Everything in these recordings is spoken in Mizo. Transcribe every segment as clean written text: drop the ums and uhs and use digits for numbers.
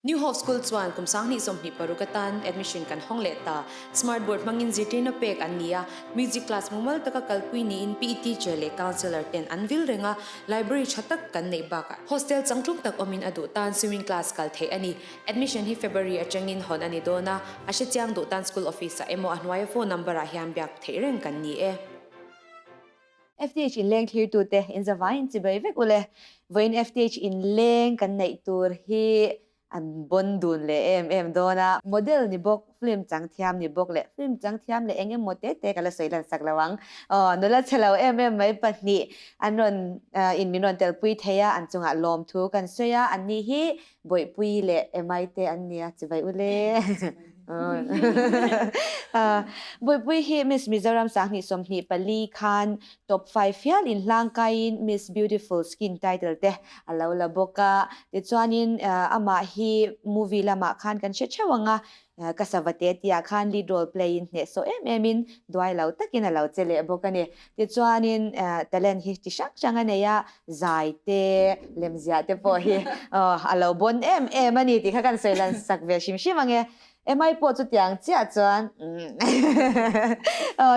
New Hope School chuan kum 2026 atan admission kan hawng leh ta. Smart board hmangin zirtirna pek an ni a, music class mumal taka kalpui niin PE teacher leh counsellor ten an vil reng a, library tha tak kan neih bakah hostel changtlung tak awmin a duh tan swimming class kal theih a ni. Admission hi February atangin hawn a ni dawn a, a hrechiang duh tan school office ah emaw a hnuaia phone number ah hian biak theih reng kan ni e. FTH inleng thlirtute inzavaiin chibai vek ule. Vawiin FTH inleng kan neih tur hi an bawn dun leh em em dawn a. Model ni bawk, film chang thiam ni bawk leh film chang thiam leh eng emaw te te ka la sawi lan sak lo ang. Aw, nula chhe lo em em mai pahnih an rawn in min rawn telpui thei a, an chungah lawmthu kan sawi a, anni hi Bawihpui leh Emai te an nia, chibai ule. Bawihpui hi Miss Mizoram 2024 khan top 5 hial in hlangkaiin Miss Beautiful Skin title te a lo la bawk a. Tichuanin amah hi movie lamah khan kan hre theuh ang a, Ka savate tihah khan lead role play in hnehsawh em em in duai lo takin a lo che leh bawk a ni. Tichuanin talent hi chi hrang hrang a nei a, zai te, lemziah te pawh hi a lo bawn em em a ni tih kha kan sawi lan sak ve hrim hrim ang e. MI pawh chutiang chiah chuan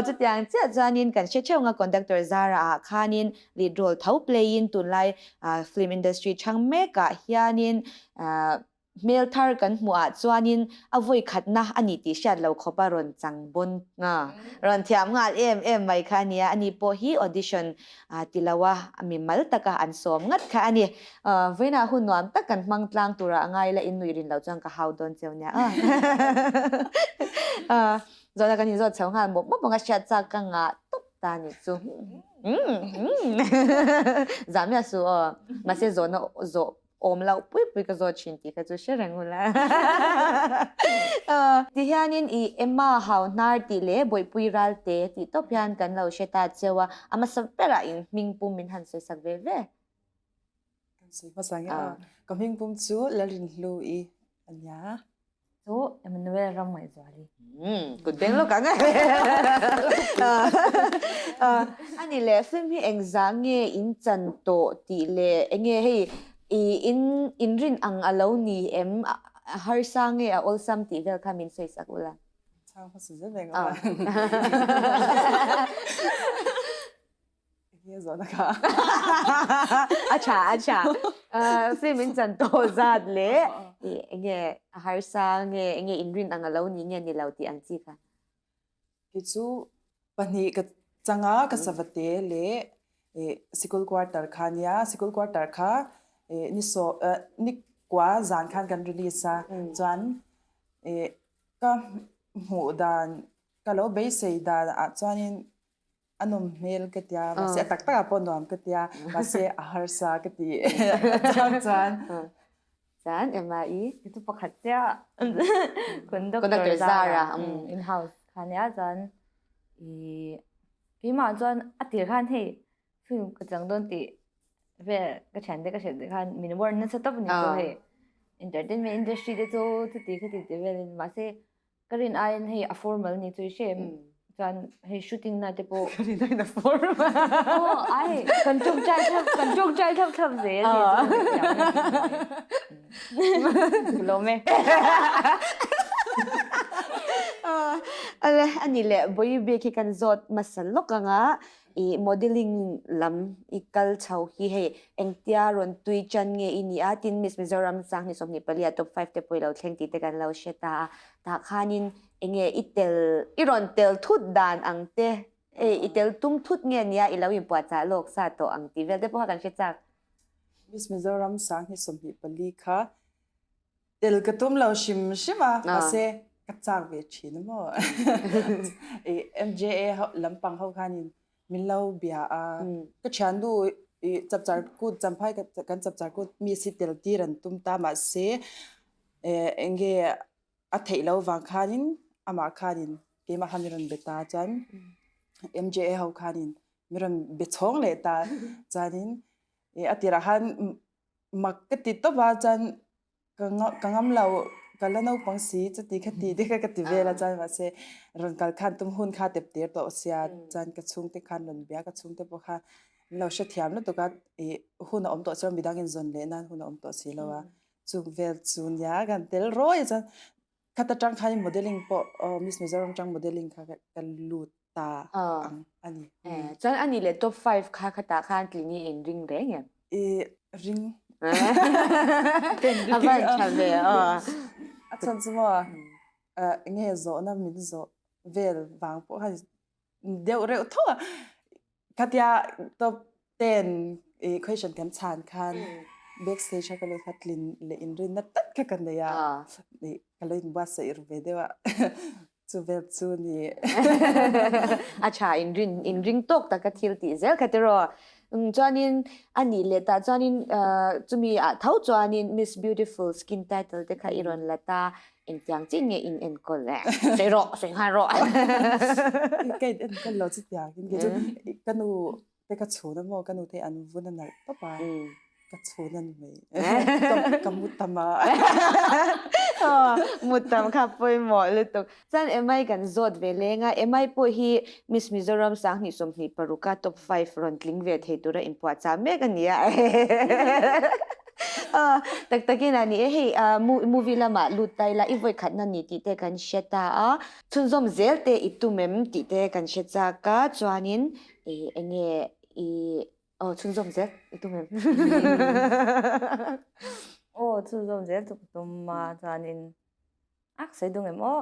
chutiang chiah chuanin kan hre theuh ang a, conductor Zara ah khanin lead role tho play in tunlai film industry chhang mekah hianin Hmel thar kan hmuh ah chuanin a vawi khatna a ni tih hriat lo khawp a rawn chang bawn nga. Rawn thiam nghal em em mai kha a nia, ani pawh hi audition ti lo a mi mal taka an sawm ngat kha a ni. Vawiinah hun nuam tak kan hmang tlang turah a ngai la in nuih rin loh chuan ka hau dawn cheu nia. Zawhna kan inzawt chho nghal mawp mawp ang a hriat chak ka ngah tawp ta ni chu. Zahmiah suh aw, mahse zawhna zawh Awm loh pui pui ka zawt thin tih kha chu hre reng ula. Ti hianin i Emma hau hnar tih leh Bawihpui Ralte tih tawp hian kan lo hre ta cheu a, a hmasa berah in hming pum min han sawi sak ve ve. Kan sawi hmasa nge a, ka hming pum chu Lalrinhlu-i a nia. Chu Emmanuel ram ngaihzuali. Kut beng lawk ang e. Ani leh film hi engzah nge in chan tawh tih leh enge hei i in inrin ang a lo ni em a harsa nge a awlsam tih vel kha min sawi sak ula. Chhang hmasa zel reng a. Enge zawhna kha? A tha, a tha. Film in chan tawh zat leh enge a harsa nge enge inrin ang a lo ni nge ni lo tih ang chi kha. Kei chu pahnih ka chang a, ka savate leh sikul quarter kha nia. Sikul quarter kha ni saw ni kua zan khan kan release a, chuan ka hmuh dan ka lo beisei dan ah chuanin A nawm hmel ka tia, mahse a tak takah pawh nuam ka tia, mahse a harsa ka ti a chang chuan. Chuan Emma i i chu pakhat chiah Conductor Zara in house kha nia chuan i keimah chuan a tir khan hei film ka chang dawn tih vel ka thiante ka hrilh te khan min warn nasa tawp a ni chu hei entertainment industry te chu chuti khati ti velin mahse Ka rin aiin hei a formal ni chu i hre em? Chuan hei shooting na te pawh. Ka rin aiin a formal. Aw ai kan tawngtai thlap kan tawngtai thlap thlap zel ni chu. Lawm e. Ale ani leh Bawihi bik hi kan zawt hmasa lawk anga I modelling lam i kal chho hi hei engtia rawn tui chan nge i nih a, tin Miss Mizoram 2024 a top 5 te pawh i lo thleng tih te kan lo hre ta a, tah khanin enge i tel i rawn tel thut dan ang te hei i tel tum thut nge nia i lo inpuahchah lawk sa tawh ang tih vel te pawh kha kan hre chak. Miss Mizoram 2024 kha Tel ka tum lo hrim hrim a, mahse ka chak ve thin a maw. I MJA lampang ho khanin min lo bia a, ka thiannu i chapchar kut champhai kan chapchar kut mi si tel tir an tum ta mahse enge a theih lo vang khanin amah khanin keimah kha min rawn be ta chuan MJA ho khanin min rawn be chhawng leh ta chuanin a tirah khan Mak ka ti tawp a chuan ka ka ngam lo ka la naupang si chuti kha ti te kha ka ti vel a chuan mahse rawn kal khan tum hun kha tep tir tawh sia chuan ka chhungte khan rawn bia ka chhungte pawh kha an lo hrethiam lutuk a ih hun a awm tawh chuan midang in zawn leh nan hun a awm tawh si lo a. Chung vel chu nia kan tel rawi chuan khata tang khan modeling pawh Miss Mizoram tang modeling kha ka lut ta ang a ni. Chuan ani leh top 5 kha khatah khan tlini in ring reng em? I ring. A van tha ve aw. A chhan chu maw nge zawhna min zawh vel vang pawh khan deuh reuh tho a. Khatia top 10 i question kan chhan khan backstage a ka lo kha tlin leh inrinna tak kha ka nei a. Ka lo inbuatsaih ru ve deuh a. Chu vel chu ni. A tha inrin inring tawk taka thil tih zel kha tiraw. Chuanin a nih leh tah chuanin chumi ah tho chuanin Miss Beautiful Skin title te kha i rawn la ta. Engtiang chin nge in enkawl e? Sawi rawh, sawi nghal rawh. Ka in enkawl lo chutiang in kei chu ka nu te ka chhun a maw ka nu te an vun a nalh tawp a ka chhun a ni mai ka mu tam a. Mu tam kha pawimawh lutuk. Chuan Emai kan zawt ve leng a, Emai pawh hi Miss Mizoram 2026 a top 5 rawn tling ve thei tura inpuahchah mek a ni a. Tak takin a ni e, hei movie lamah lut ta ila i vawi khatna ni tih te kan hre ta a, chhunzawm zel te i tum em tih te kan hre chak a, chuanin eng nge i aw chhunzawm zel i tum em? Aw chhunzawm zel chu ka tum a, chuanin a sawi dung em aw?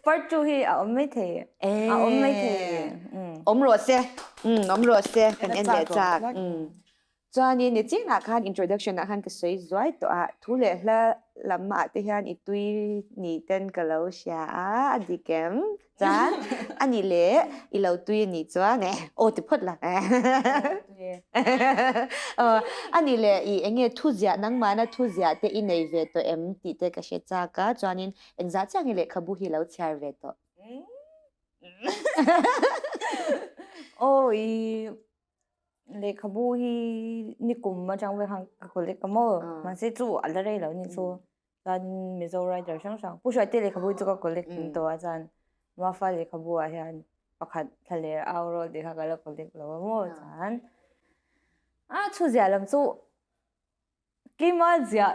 Part 2 hi a awm mai thei a awm mai thei. Awm rawh se, awm rawh se kan en leh chak. Chuanin nichinah khan introduction ah khan ka sawi zuai tawh a, thu leh hla lamah te hian i tui ni ten ka lo hria a, a dik em? Chuan a nih leh i lo tui a nih chuan eh aw ti phawt la aw a nih leh i eng nge thu ziah nangmahna thu ziah te i nei ve tawh em tih te ka hre chak a, chuanin engzah chiah nge lehkhabu hi i lo chhiar ve tawh? Aw i Lehkhabu hi nikum atang vel khan ka collect a maw mahse chu a la rei lo ni chu chuan Mizo writer hrang hrang Pu Hruaite lehkhabu hi chu ka collect kim tawh a chuan Mafa lehkhabu ah hian pakhat thla leh au rawh tih kha ka la collect lo a maw chuan a thu ziah lam chu Keima ziah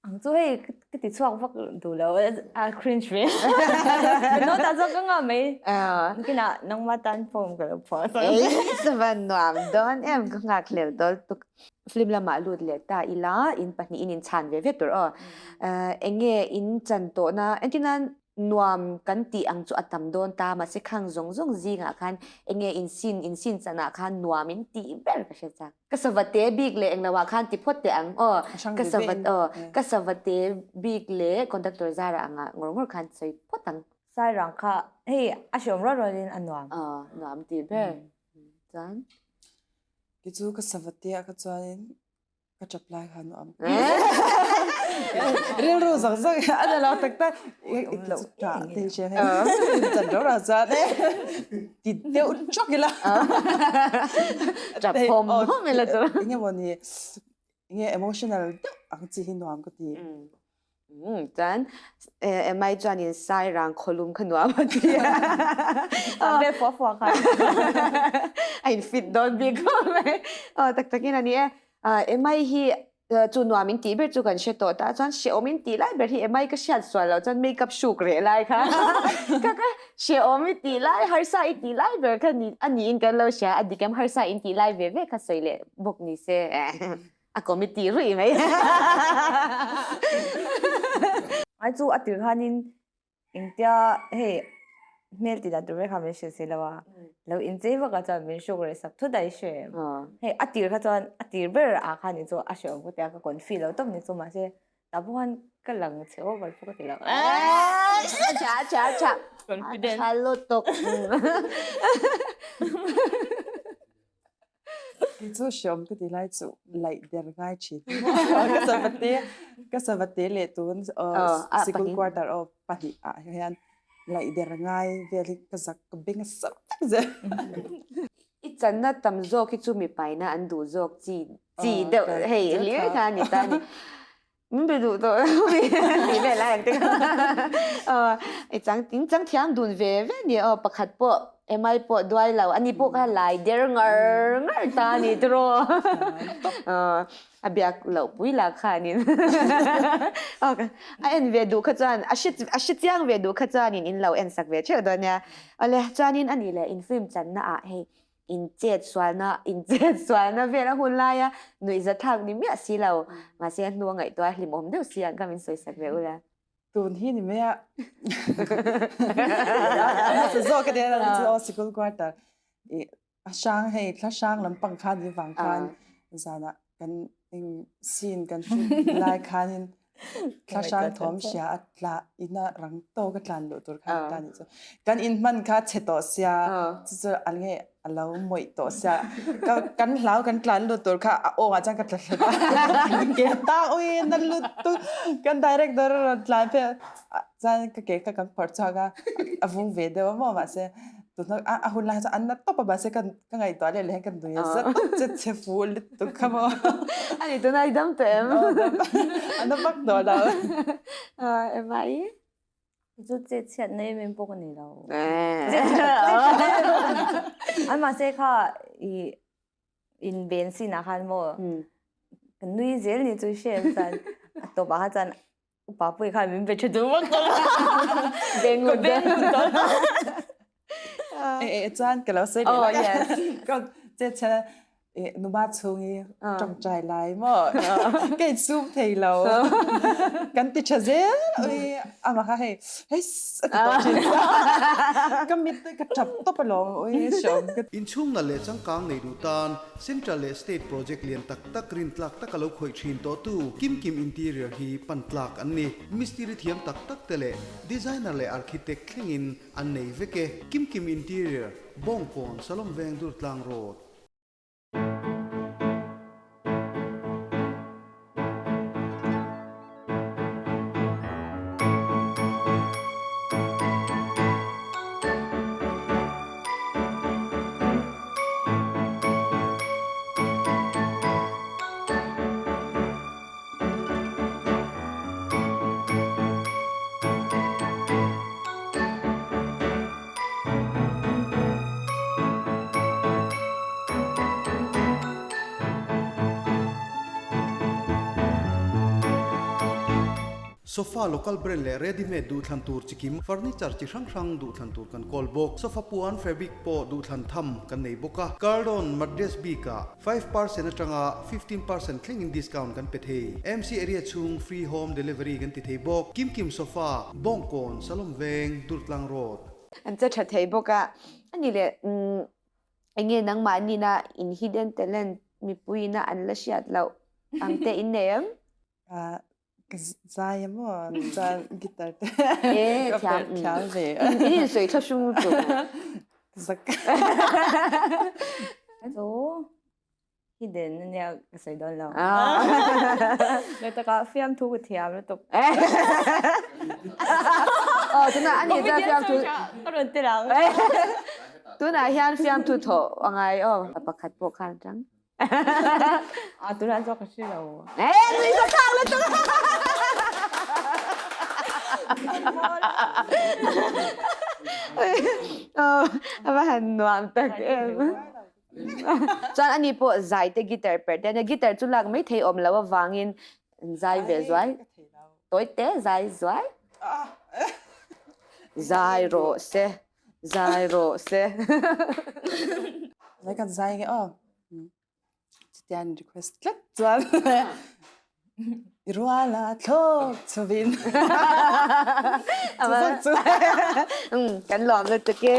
ang chu hei ka ti chhuak vak duh lo a cringe ve. Ka note ah chuan ka ngah mai. Kinah nangma tan form ka lo phuah. Ei chuan nuam dawn em ka nghak hlel dawl tuk. Film lamah lut leh ta ila in pahnihin in chhan ve ve tur aw. Enge in chan tawhna engtin Nuam kan tih ang chu a tam dawn ta, mahse khang zawng zawng zingah khan enge in sin, in sin chanah khan nuam in tih ber ka hre chak. Ka savate bik leh englo ah khan ti phawt teh ang aw, ka savat aw, ka savate bik leh conductor zara angah ngawr ngawr khan sawi phawt ang. Sairang kha hei a hreawm rual rualin a nuam. Aw, nuam tih ber chuan. Kei chu ka savate ah kha chuanin Ka ṭap lai kha nuam. Rilru zawk zawk a ni lo tak tak. Ṭah te hi hei. Chan ro ra chuan e. Ti deuh ṭawk ila. Ṭap hawm hawm ila chu. Enge maw ni enge emotional deuh ang chi hi nuam ka ti. Chuan Emai chuanin Sairang khawlum kha nuam a ti a. A ve fua fua kha. A in fit dawn bik khawp mai. Aw tak takin a ni e. Emai hi chu nuam in tih ber chu kan hre tawh ta chuan hrehawm in tih lai ber hi Emai ka hriat sual loh chuan makeup hruk reh lai kha. Ka ka hrehawm i tih lai harsa i tih lai ber kha a niin kan lo hria a dik em harsa in tih lai ve ve kha sawi leh bawk ni se. A committee ruih mai. Ai chu a tir khanin engtia hei hmel ti dan tur vek kha min hrilh si lo a, lo inchei vak ah chuan min hruk reh sak thut a i hre em. Hei a tir kha chuan a tir ber ah khan ni chu a hrehawm ka ti a, ka confi lo tawp ni chu mahse tah pawh khan ka lang chhe over pawh ka ti lo. Cha cha cha. Confident. A tha lutuk. Kei chu hreawm ka ti lai chu laih der ngai thin. Ka savate ka savate leh tun sikul quarter aw pahnih ah hian laih der ngai vel hi ka zak ka beng a sak vek zel. I channa tam zawk hi chu mipaina an duh zawk chi chi deuh hei hlir kha a ni ta a ni. Min be duh tawh lo mi tih vel lai ang te kha. I chang in chang thiam dun ve ve ni aw pakhat pawh. Emai pawh duai lo, ani pawh kha lai der ngar ngar ta a ni tiraw? A biak loh pui lah khanin a en ve duh kha chuan a hre a hre chiang ve duh kha chuanin in lo en sak ve theuh dawn nia. Awle, chuanin a nih leh in film channa ah hei in chet sualna in chet sualna vel a hun laia nuihza thlak ni miah si lo, mahse a hnu a ngaihtuah a hlimawm deuh si ang kha min sawi sak ve ula. Tun hi ni mai a. A hmasa zawk a nia chu aw sikul quarter i a hrang hei thla hrang lampang khan ni vang khan zanah kan eng scene kan shoot lai khanin thla hrang thawm hria a tla ina rang tawk a tlan luh tur khan ta ni chu kan in hman kha chhe tawh sia chu chu an nge a lo mawih tawh sia ka kan hlau kan tlan lut tur kha a awngah chuan ka tla hlat a ke ta ui na lut tu kan director a rawn tlan phei a chuan ka ke kha kan phawrh chhuak a a vung ve deuh a maw mahse tuna a a hun lai chuan an na tawp a mahse ka ka ngaihtuah leh leh hian ka nui a zat tawp che che fuh lutuk kha maw ani tuna i dam tawh em a na vak tawh lo Emma i Chu che chhiat na em em pawh ka nei lo. An mahse kha i in ben sin ah khan maw ka nui zel ni chu hre em chuan a tawp ah kha chuan upa pawh khan min be tha duh vak tawh lo. Bengut Bengut tawh. E e chuan ka lo sawi leh lawk a. Che chhiat Numa chhung i ṭawngṭai lai maw? Ka insum thei lo. Kan ti ṭha zel ui amah kha hei hei a ti tawh ṭhin. Ka mit ka ṭap tawp alawm ui hreawm ka ti. Inchhung nalh leh changkang nei duh tan Central leh State project lian tak tak rintlak taka lo khawih ṭhin tawhtu Kim Kim Interior hi pan tlak an ni. Mistiri thiam tak tak te leh Designer leh Architect thlengin an nei vek e. Kim Kim Interior, Bawngkawn, Salom Veng Durtlang Road. Sofa local brand leh ready made duhthlan tur chikim furniture chi hrang hrang duhthlan tur kan kawl bawk. Sofa puan fabric pawh duhthlan tham kan nei bawk a. Cardon mattress bikah 5% atanga 15% thlengin discount kan pe thei. MC area chhung free home delivery kan ti thei bawk. Kim Kim Sofa, Bawngkawn, Salom Veng, Durtlang Road. An che tha thei bawk a. Ani leh enge nangmah nina in hidden talent mipuiina an la hriat loh ang te in nei em? Ka zai a maw chuan guitar te ka perh thiam ve. In insawi thla hrung lutuk. Zak. Chu hidden ania ka sawi dawn lo. Leh takah fiamthu ka thiam lutuk. Aw tunah ani chuan fiamthu ka rawn tel ang. Tunah hian fiamthu thawh a ngai aw. Pakhat pawh khan atang. A tunah chuan ka hre lo. Eh nui ka thlak lutuk. Aw a va han nuam tak em. Chuan ani pawh zai te guitar perh te ania guitar chu lak mai thei awm loh avangin zai ve zuai tawi te zai zuai zai rawh se zai rawh se. Zai kan zai nge aw. Chutian request tlat chuan i ruala thlawk chhovin chu kan lawm lutuk e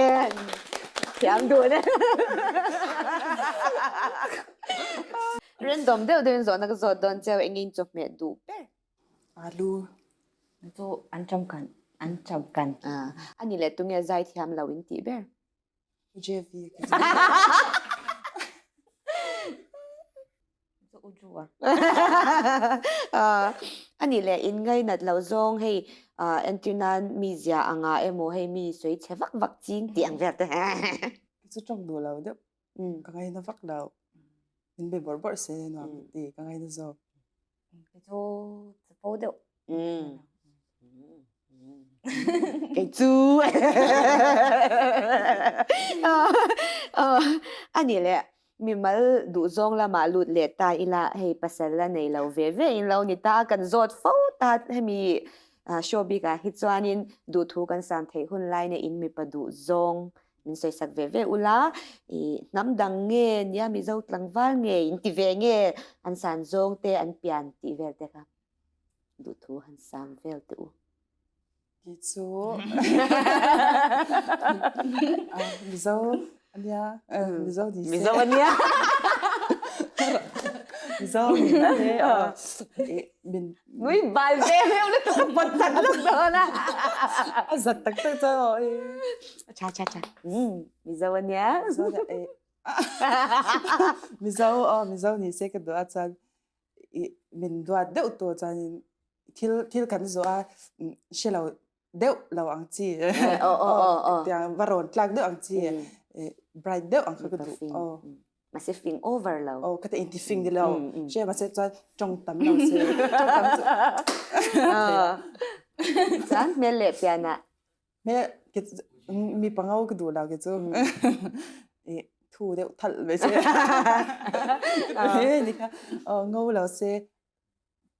thiam duh e random deuh deuhin zawhna ka zawt dawn cheu engin chawhmeh duh ber alu chu an cham kan an cham kan ani leh tunge zai thiam lo in tih ber JV Ani leh in ngainat lo zawng hei entir nan mi zia anga emaw hei mi sawi chhe vak vak ching tih ang vel te. Chu tawng duh lo deuh ka ngaina vak lo. Min be bawrh bawrh se nuam ti ka ngaina zawk. Chu chapo deuh. Kei chu a ni le mimal duhzawng lamah lut leh ta ila hei pasal la nei lo ve ve in lo ni ta a kan zawt fo ta hemi show bikah hi chuanin duhthu kan sam theih hun lai na in mipa duhzawng min sawisak ve ve ula i hnam dang nge nia Mizo tlangval nge in ti ve nge an san zawng te an pian tih vel te kha duhthu han sam vel teh u. Kei chu Mizo ania Mizo ni se. Mizo ania. Mizo ni se min Nui bal ve reuh lutuk ka pawt chat luk dawn a. A zat tak tak chuan aw i. Cha cha cha. Mizo ania. Mizo ania. Mizo aw Mizo ni se ka duh a chuan i min duat deuh tur chuanin thil thil kan zawh a hre lo deuh lo ang chi tiang va rawn tlak deuh ang chi bright deuh ang kha ka duh aw mahse fing over lo aw ka te inti fing ni lo hre mahse chuan tawng tam lo se tawng tam chu chuan hmel leh pianah Hmel mi pangau ka duh lo ke chu i thu deuh thalh mai se ni kha ngo lo se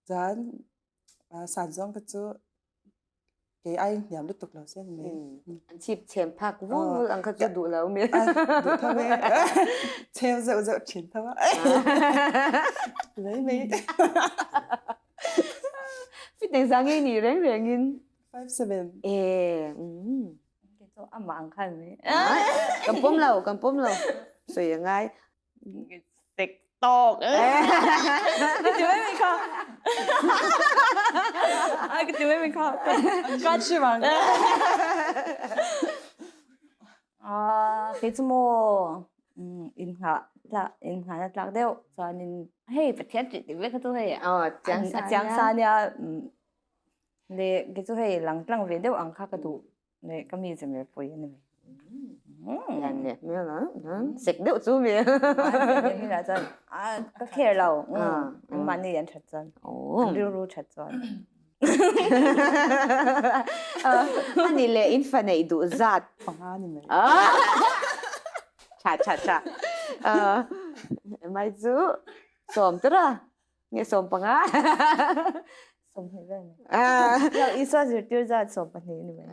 chuan san zawng ka chu kei ai hniam lutuk lo se ni an chip chem phak vul vul ang kha chu duh lo mi duh tho e chem zeuh zeuh thin tho a mai mai fit nei zang ei ni reng rengin 57. Eh, Kei chu amah ang khan mai. Kan pawm lo, kan pawm lo. Sawi a ngai. Sek tawk. Ka ti mai mai kha. Ai ka ti mai mai kha. Ka chim ang. Ah, kei chu maw in nghah tlak in nghahna tlak deuh chuanin hei Pathian tih tih vek kha chu hei a chiang sa nia. Le kei chu hei lang tlang ve deuh ang kha ka duh le ka mi che mer pui a ni mai. Lian leh hmel a sek deuh chu mi. Mi lah chuan ka care lo mahni an that chuan an rilru that chuan. Ani leh in fa neih duh zat. Panga ni mai. Tha tha tha. Mai chu sawm tara. Nge 15? 20 vel ni. Lo Isua zirtir zat 12 ni mai.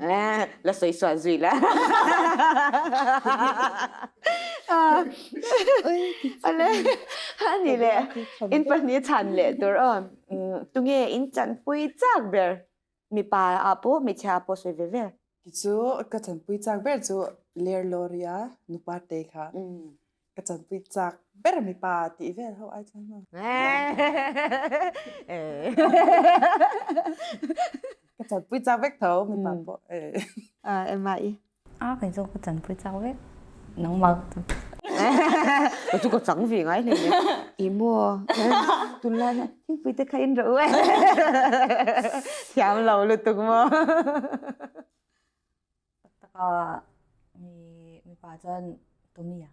La sawi sual zui la. Ale, ani le in pahnih chhan leh tur aw. Tunge in chanpui chak ber? Mipa ah pawh hmeichhia ah pawh sawi ve ve. Chu ka chanpui chak ber chu Ler Loria nupa te kha. Ka chanpui chak ber mipa tih vel ho ai chuan maw. Ka chanpui chak vek tho mipa pawh. Emma i. A kei chu ka chanpui chak vek nangmah chu. Ka chu ka chang ve ngai hle mai. I maw tunlai hian thingpui te kha in rawh u e. Thiam lo lutuk maw. Tak taka mipa chuan Tommy a.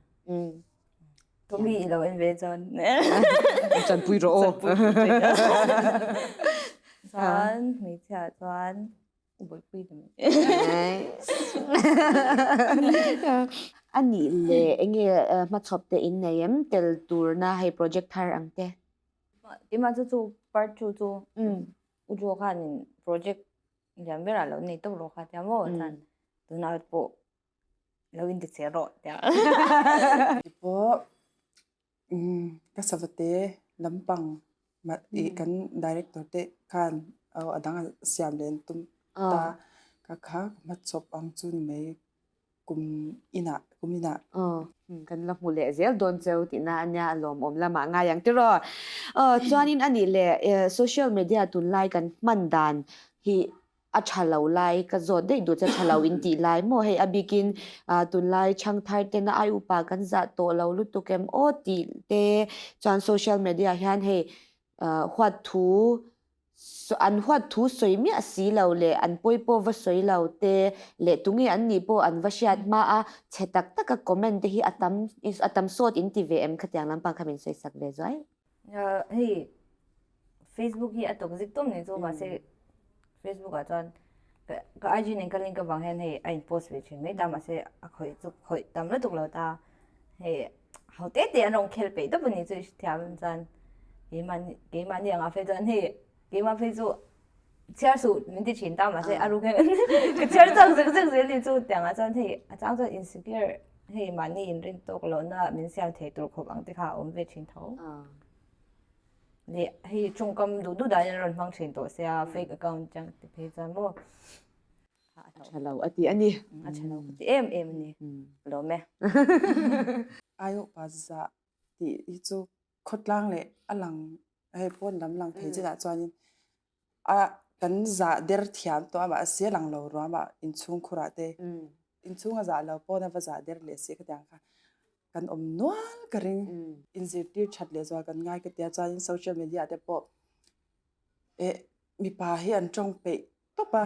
Tommy i lo en ve chuan. Chanpui rawh aw. Chuan hmeichhia chuan Buaipui ta mai. A nih leh enge hmachhawp te in nei em tel turna hei project thar ang te? Keimah chu chu part 2 chu U Jo khanin project lian berah lo nei tawp rawh kha tia maw chuan tunah pawh lo inti che rawh tia. Pawh Ka savate lampang i kan director te khan a dang a siam leh an tum ta ka kha ka hmachhawp ang chu ni mai kum inah kum inah. Kan la hmu leh zel dawn cheu tihna a nia a lawmawm lamah ngai ang tiraw. Chuanin a nih leh social media tunlai kan hman dan hi a tha lo lai ka zawt daih duh che tha lo in tih lai maw hei a bikin tunlai chhangthar tena ai upa kan zah tawh lo lutuk em aw tih te chuan social media hian hei huat thu an huat thu sawi miah si lo leh an pawi pawh va sawi lo te leh tunge an nih pawh an va hriat hma a chhe tak taka comment te hi a tam a tam sawt in ti ve em khatiang lampang kha min sawi sak ve zuai. Hei Facebook hi a tawk zik tawm ni chu mahse Facebook ah chuan. Ka IG nen ka link avang hian hei a in post ve thin mai ta mahse a khawih chu khawih tam lutuk lo ta. Hei ho te te an rawn khel peih tawp a ni chu i hrethiam chuan keimahni keimahni anga phei chuan hei keimah phei chu chhiar suh min ti thin ta mahse a ruk hian ka chhiar chak zek zek zel ni chu tiangah chuan hei a chang chuan insecure hei mahni inrin tawk lohna min siam thei tur khawp ang te kha a awm ve thin tho. Leh hei tawngkam duh duh dahin an rawn hmang thin tawh sia fake account chang te phei chuan maw a tha lo a ti a ni. A tha lo ka ti em em a ni. Lawm e. Aiawh pa zah tih hi chu khawtlang leh a lang hei pawn lam lang thei chinah chuanin a kan zah der thiam tawh a mahse a lang lo ruam ah inchhung khurah te inchhung a zah lo pawn a va zah der leh si khatiang kha kan awm nual ka ring. Inzirtir that leh zual kan ngai ka tia chuanin social media te pawh eh mipa hi an tawng peih tawp a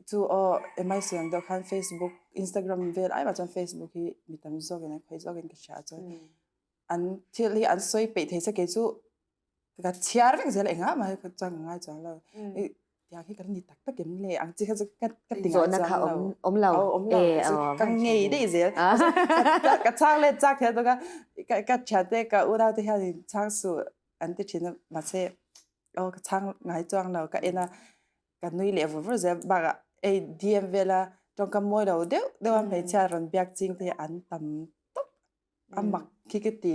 chu aw email sawi ang deuh khan Facebook Instagram vel ai mah chuan Facebook hi mi tam zawkin an khawih zawkin ka hria a chuan an thil hi an sawi peih thei se kei chu ka chhiar vek zel engah mah hi chuan ka ngai chuang lo tiang hi kan ni tak tak em le ang chi kha chu ka ka ti ngai chuang lo awm lo awm lo ka ngei daih zel ka chhang let chak hian ka ka thian te ka unau te hian in chhang suh an ti thin a mahse aw ka chhang ngai chuang lo ka en a ka nui leh vur vur zel bakah ei DM vela tawngkam mawi lo deuh deuh a hmeichhia rawn biak ching te an tam tawp a mak khi ka ti.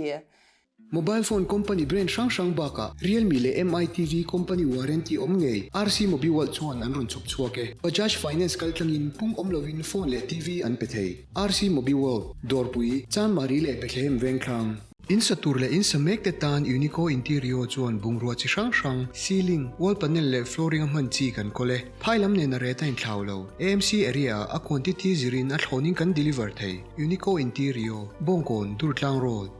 Mobile phone company brand hrang hrang bakah Realme leh Mi TV company warranty awm ngei RC Mobiworld chuan an rawn chhawp chhuak e. Bajaj Finance kaltlangin pung awm lovin phone leh TV an pe thei. RC Mobiworld, Dawrpui, Chanmari leh Bethlehem Vengthlang. In sa tur leh in sa mek te tan Unico Interior chuan bungrua chi hrang hrang, ceiling, wall panel leh flooring a hman chi kan kawl e. Phai lam nen a ret a inthlau lo. AMC area ah a quantity zirin a thlawnin kan deliver thei. Unico Interior, Bawngkawn, Durtlang Road.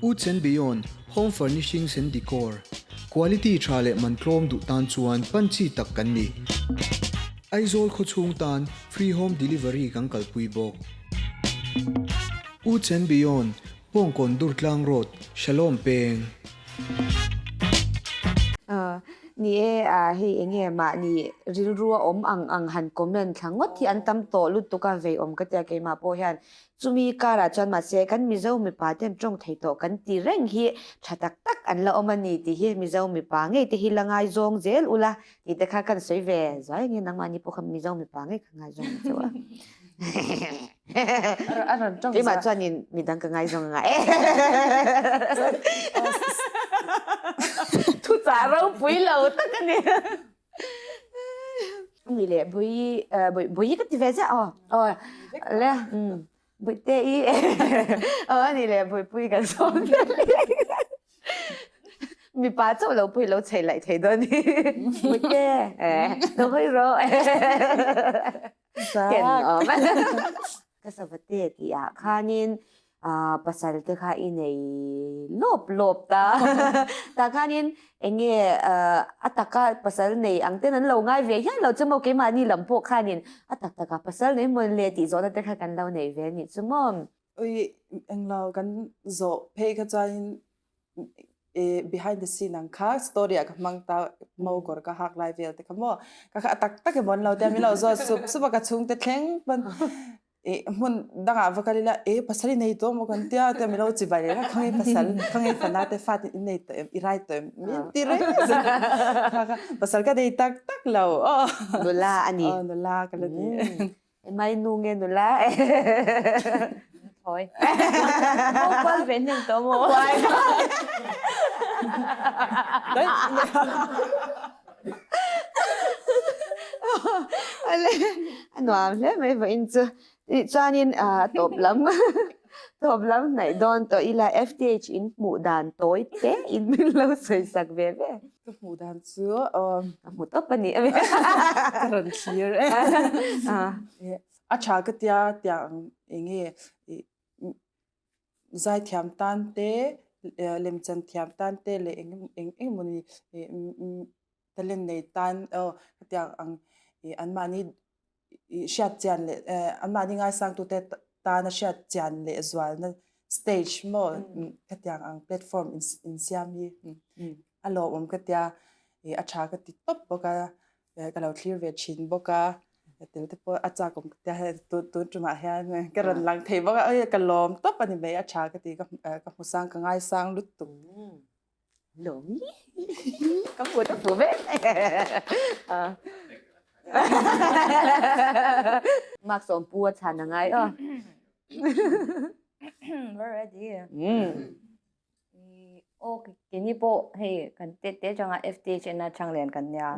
Woods and Beyond, Home Furnishings and Decor, Quality tha leh man tlawm duh tan chuan pan chi tak kan ni. Aizawl khawchhung tan free home delivery kan kalpui bawk. Woods and Beyond, Bawngkawn Durtlang Road, Shalom Peng. Ni e, hei enge mahni rilru a awm ang ang han comment thla ngawt hi an tam tawh lutuk a vei awm ka tia keimah pawh hian chumi karah chuan mahse kan Mizo mipa ten tawng thei tawh kan ti reng hi tha tak tak an la awm a ni tih hi Mizo mipa ngei te hi la ngaizawng zel ula tih te kha kan sawi ve zuai nge nangmahni pawh kha Mizo mipa ngei kha ngaizawng ang chauh a. Keimah chuanin midang ka ngaizawng anga e. Thuchah ropui lo tak a ni. Ni leh bui bui ka ti ve ziah aw. Aw le buite i aw ani leh buipui kan sawm vel. Mipa chauh lo pawh i lo chei laih thei dawn ni. Buite lo hawi rawh. Ken awm. Ka savate tih ah khanin pasal te kha i nei lawp lawp ta. Tah khanin enge a taka pasal nei ang ten an lo ngai ve hian lo chu maw keimahni lam pawh khanin a tak takah pasal nei mawn le tih zawhna te kha kan lo nei ve anih chu maw. Ui englo kan zawh phei kha chuanin behind the scene ang kha story ah ka hmang ta mo kawr ka hak lai vel te kha maw ka kha tak tak em lo te mi lo zawt sup sup a ka chhung te thleng pan e hmun dangah va kal ila e pasal i nei tawh maw kan tia te mi lo chi bai reng a khangai pasal khangai fana te fa te i nei tawh em i rai tawh em min ti reng pasal ka nei tak tak lo nula ani nula ka la ni Mai nu nge nula Thôi. Không quan về những tớ mồ. Đấy. Ale, a nuam hle mai vawiin chu. Chuanin tawp lam tawp lam hnaih dawn tawh ila FTH in hmuh dan tawi te in min lo sawi sak ve ve. Ka hmuh dan chu ka hmu tawp a ni a Ka rawn thlir e. A tha ka tia tiang enge zaithiam tan te lemchan thiam tan te leh eng eng emawni talent nei tan aw tiang ang anmahni hriat chian leh anmahni ngaisangtute tana hriat chian leh zualna stage maw khatiang ang platform insiam hi a lawmawm ka tia a tha ka ti tawp bawk a. Ka lo thlir ve thin bawk a, tel te pawh a chak awm tia hei tun tumah hian ka rawn lang thei bawk a, oi ka lawm tawp a ni mai a tha ka ti ka hmu sang ka ngaisang lutuk. Lawmi ka hmu ta fu vek. Mark sawm pu a chhan a ngai aw. We're ready. Aw keini pawh hei kan te te atanga FTHN a chang lian kan nia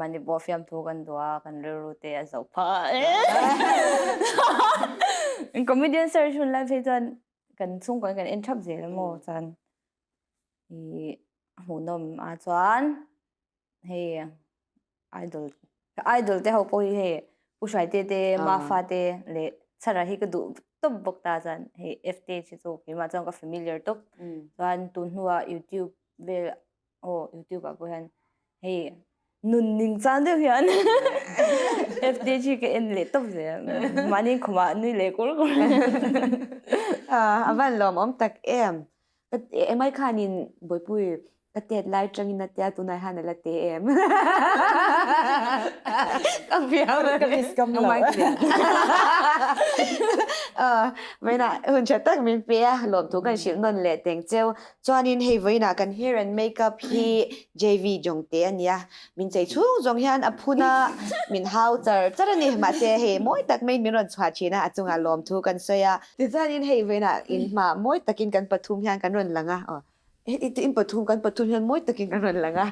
mahni pawh fiamthu kan duh a kan rilru te a zo phah comedian search hun lai phei chuan kan chhungkaw in kan en thap zel emaw chuan ih hmuhnawm a chuan hei idol idol te ho pawh hi hei Pu Hraite te Mafa te leh Chhara hi ka duh tawp bawk ta chuan hei FT hi chu keimah chuan ka familiar tawp chuan tun hnuah YouTube vel aw YouTube ah pawh hian hei nun ning chan deuh hian FT hi ka en leh tawp zel mahni khumah nui leh kur kur a van lawmawm tak em Emai khanin Bawihpui ka tet lai tangin a tia tunai han ala te em. Ka biam. Ka miss kam lo. Vawiinah hun tha tak min pe a, lawmthu kan hrilh nawn leh teng cheu. Chuanin hei vawiinah kan hair and makeup hi JV Jongte a nia. Min chei chhung zawng hian a phun a, min hau char char a ni. Mahse hei mawi tak maiin min rawn chhuah thin a, a chungah lawmthu kan sawi a. Tichuanin hei vawiinah inhma mawi takin kan pathum hian kan rawn lang a, aw in pathum kan pathum hian mawi takin kan rawn lang a.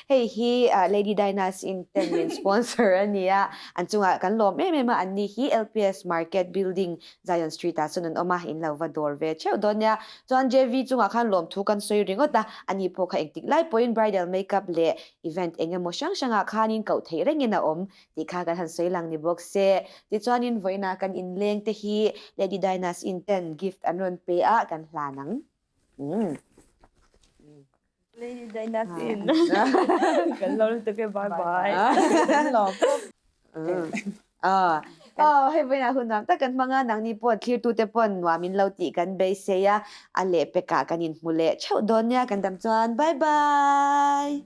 Hei hi Lady Dinah's in ten min sponsor a ni a, an chungah kan lawm em em a, an ni hi LPS Market Building Zion Street ah sawn an awm a, in lo va dawr ve theuh dawn nia. Chuan JV chungah khan lawmthu kan sawi ringawt a, ani pawh kha engtik lai pawhin bridal makeup leh event eng emaw hrang hrangah khanin koh theih rengin a awm. Tih kha kan han sawi lang ni bawk se. Tichuanin vawiinah kan inleng te hi Lady Dinah's in ten gift an rawn pe a, kan hlan ang. Umm. Lady Dinah's in kan lo lutuk e bye bye. Aw hei vawiinah hun nuam tak kan hmang a, nangni pawh thlirtute pawn nuam in lo tih kan beisei a, a lehpekah kan inhmu leh theuh dawn nia kan dam chuan bye bye.